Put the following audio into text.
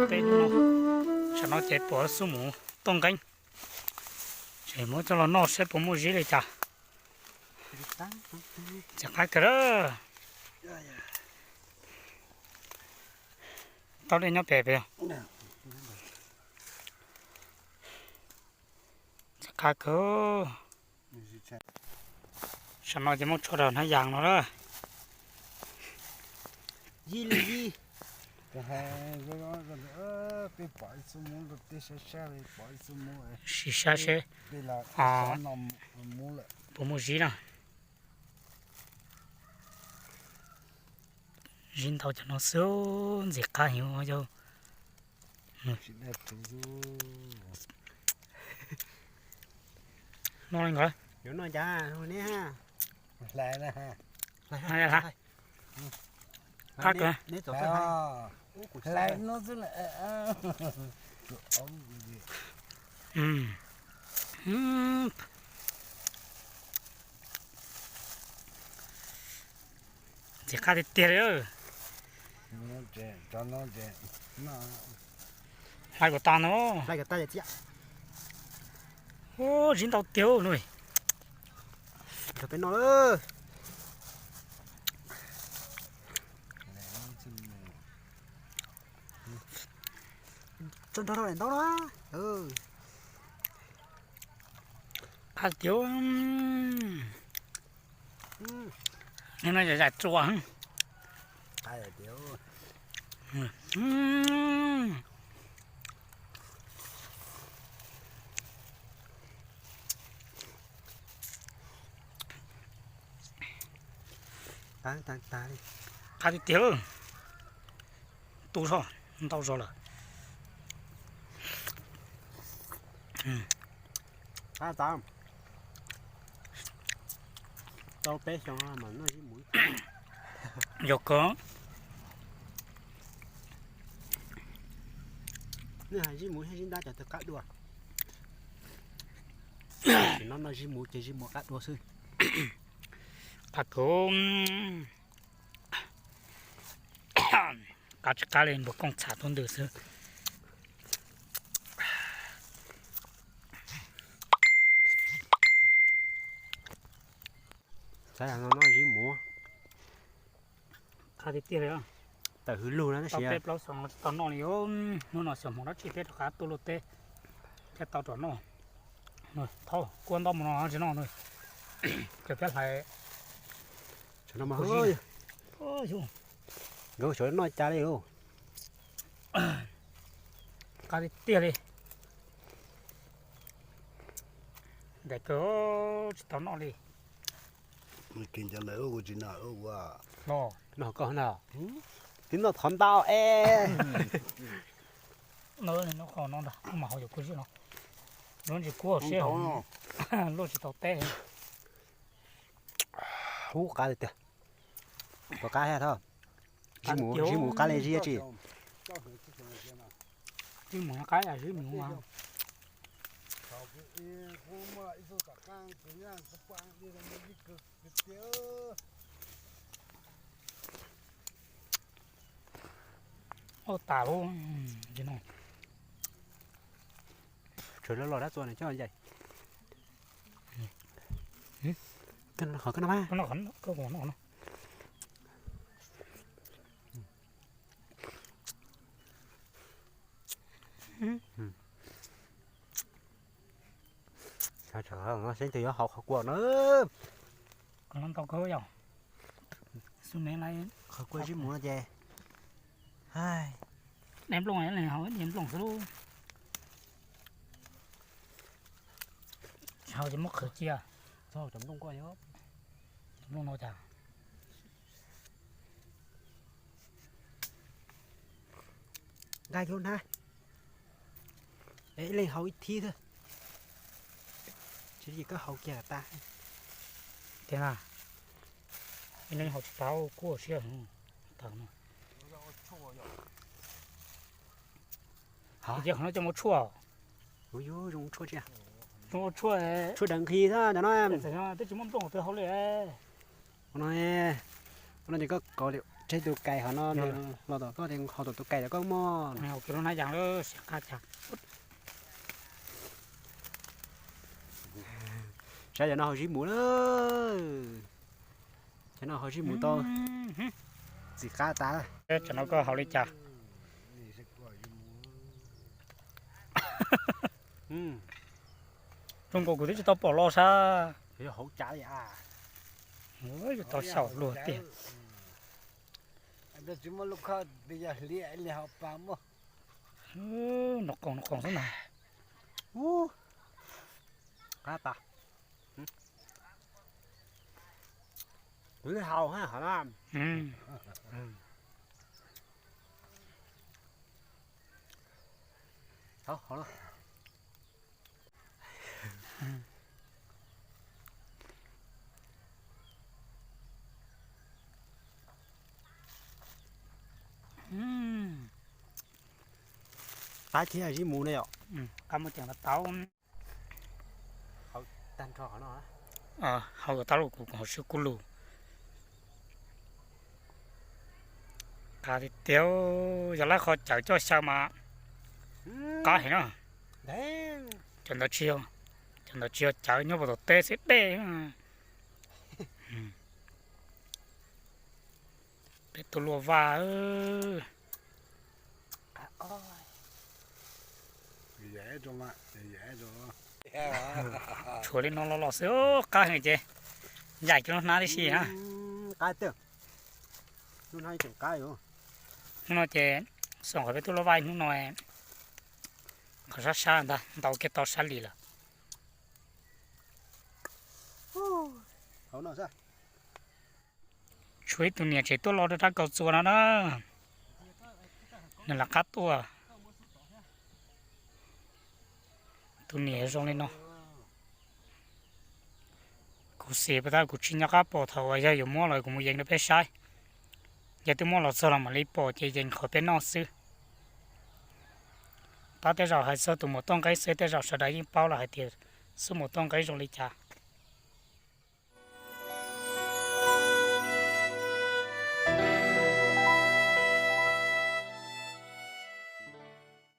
Teb no, tsam no ces puas xub mus tuaj nqeeb, ces muab coj los noj saib puas muaj zib li cas. Ntxim qab kawg a. Tau dej nyob pem pem. Ntxim qab kawg. Tsam no ces muab tshuaj rau hnab yas no lawm. Sim saib seb puas muaj zib na. Zib ntau cov no xwb, ntxim qab heev yau. No li nkaus. Qab kawg. Ntxim qab tiag tiag li. Hlais kom tas no. Zib ntau tiag no. Tso nrog rau daim ntaub no. Qab tiag. No yam tsua. Qab tiag tiag. Tu zog, ntau zog lawm. Tau peb xyoo mas noj zib mus. Yog kawg. Nej hais zib mus thiab zib ntab cov twg qab dua? Tam sim no noj zib mus ces zib mus qab dua xwb. Qab kawg. Qab tsis qab li npua kooj txham tub ntws xwb. Saib no noj zib mus. Qab tiag tiag li. Tawm hwv lug na tab sis peb plaub xyoo tsis tau noj li. Hnub no xyov hmoov dab tsi peb rov qab tuaj luaj teb thiaj tau rov noj. Thaub kuab ntaub mus no tsis noj no. Ces peb hlais. Nkawd xyov noj cas li lauj. Qab tiag tiag li. Ntev kawg tsis tau noj li. Noj koj na. Twb noj thov ntau es. Noj qhov no ntag, mas hauv yuav kub zib no. Lub ntsis kub siab, luaj tsis tau teb. Ub, qab tiag tiag. Puas qab thiab Thoj? Zib mus, zib mus qab li zib tsi? Zib mus qab, zib mus mas. Ua tas lub, no. Tshuav loj loj dab txua no coj ncaim. Qhov koj no mas. Seb twg yuav haus qhov kua na. Qhov no ntau kawg yom. Xub me lawm. Qhov kua zib mus no ces. Dej nplooj, haus dej nplooj xwb lub. Haus ces muab qhwv cia. Txhob haus cov nplooj kua yom. Cov nplooj no cas. Nqaij lub hnab. Es ib leeg haus ib thib xwb. Tsis li koj haus kiag tas. Tiag na. Ib leeg haus tsis tas, kub siab heev. Tas no. Ces qhov no coj mus tshuaj. Ua tshuaj, tshuaj daws nqhis xwb no. Twb tsis muaj nplooj twg haus li. Ua no, ua no ces koj kov li. Tseg tus kais hov no, los tom koj, hov tom tus kais tom koj mog. Lub hnab yas lawm, siab qab cas. Saib cov no haus zib mus lawm. Cov no haus zib mus tau txiv qab tas. Cov no koj haus li cas? Zoo nkaus kuv twb tsis tau pom los sab. Yuav tau xyaum luag tiag. Nov qoos nov qoos xwb na. Qab tas. Kuv twb haus ha hov na. Qab thiab zib mus ne yom. Qab muaj ceem los tau. Haus tag los kuv haus sib kub lug. Qab tiag tiag, yog lawv qhov cawv coj xyaw mas qab heev na. Cov ntawd tsis yog, cov ntawd tsis yog cawv, nyob puag tom teb xwb dej. Peb tuaj luaj vaj. Tshuav li no los los xwb, qab heev ces ncaim kiag lub hnab tib si na. Hnub no ces xyov qhov peb tuaj luaj vaj hnub no qhov sab sab ntag, ntau kiag tau sab li lawm. Tshuav ib tug niam tsev tuaj los rau rab kaus txuas no na. Nws lam qab tuaj. Tus niam zoo li no. Kuv xav pas tab kuv tsis nco qab pom, thaum uas yog yuav muab los kuv mus yees rau peb saib. Yog twb muab los txog los mam li pom ces yees qhov peb noj xwb. Tab tej zaum hais txog tus maum toj nqeeb xwb tej zaum sawv daws yeej paub lawm hais tias xub maum toj nqeeb zoo li cas.